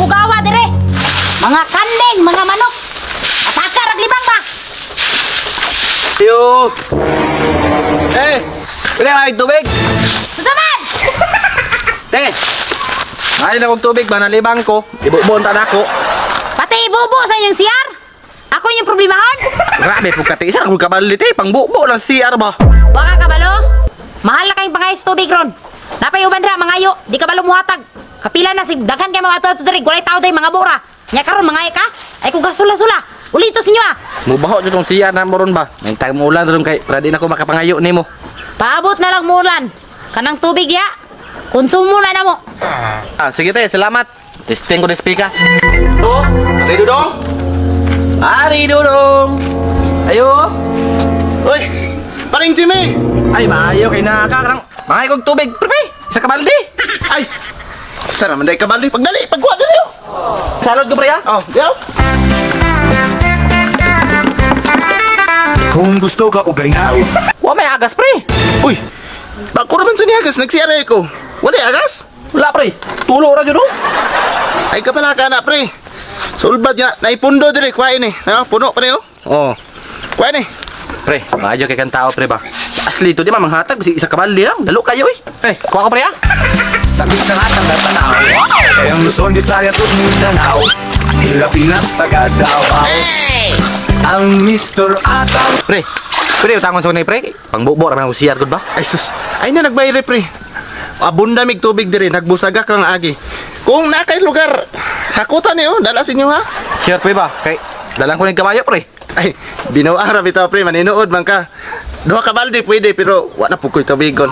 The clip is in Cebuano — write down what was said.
Mugawa dire. Mga kanding, mga manok. Ataka rag libang ba? Yo. Eh, pwede may tubig. Susaman! Te. Ay na kong tubig ba nalibang ko. Ibubuon ta nako. Pati ibubo sa inyong CR. Ako yung problemahon. Grabe pug kati isa kung kabalit eh pangbubo lang CR ba. Waka kabalo. Mahal na kayong pangayos tubig ron. Napay uban ra mangayo, di kabalo muhatag. Kapila na sig daghan kay mga ato diri, walay tao day mga bura. Nya karon mangay ka? Ay kung kasula-sula. Ulitos ninyo ah. Mubaho jud tong CR na mo ron ba. May tag mo ulan ron kay para di na ko makapangayo nimo. Paabot na lang mulan. Kanang tubig ya. Konsumo na namo. Ah, sige te, salamat. Testing ko ni pikas. To, Ari Dudong. Ari Dudong. Ayo. Uy, paring Jimmy! Ay, maayo kay nakakarang. Mangay kog tubig, pre. Isa ka balde. Ay, sara man day kabali. Pagdali, pagkuha dali oh. Salod ko pre ah. Oh, diyaw. Kung gusto ka ugay na. Wa may agas pre. Uy, bako raman sa niyagas, nag-CR ko. Wala agas? Wala pre. Tulo ra jud oh. Ay kapala ka na, pre. Sulbad nga, naipundo dire, kuhain eh. No, puno pa oh. Oh. Kuhain eh. Pre, maayo kay kang tao pre ba. Asli to di man manghatag bisag isa ka balde lang. Dalo kayo eh. Pre, kuha ko pre ah. Sa gusto nga ang tanaw. Kaya ang Luzon, Visayas ug Mindanao, Pilipinas, taga Davao. Ang Mr. Atang. Pre. Pre, utangon sa kunay pre. Pangbubo ra man ako CR gud ba? Ay sus, ay na nagbayre pre. Abunda mig tubig dire, nagbusaga kang agi. Kung na kay lugar, hakutan eh oh, dala sa inyo ha. Sure pre ba? Kay dalang ko ning kamayo pre. Ay, binaw ara bitaw pre, maninood man ka. Duha ka balde pwede pero wa na pukoy tubigon.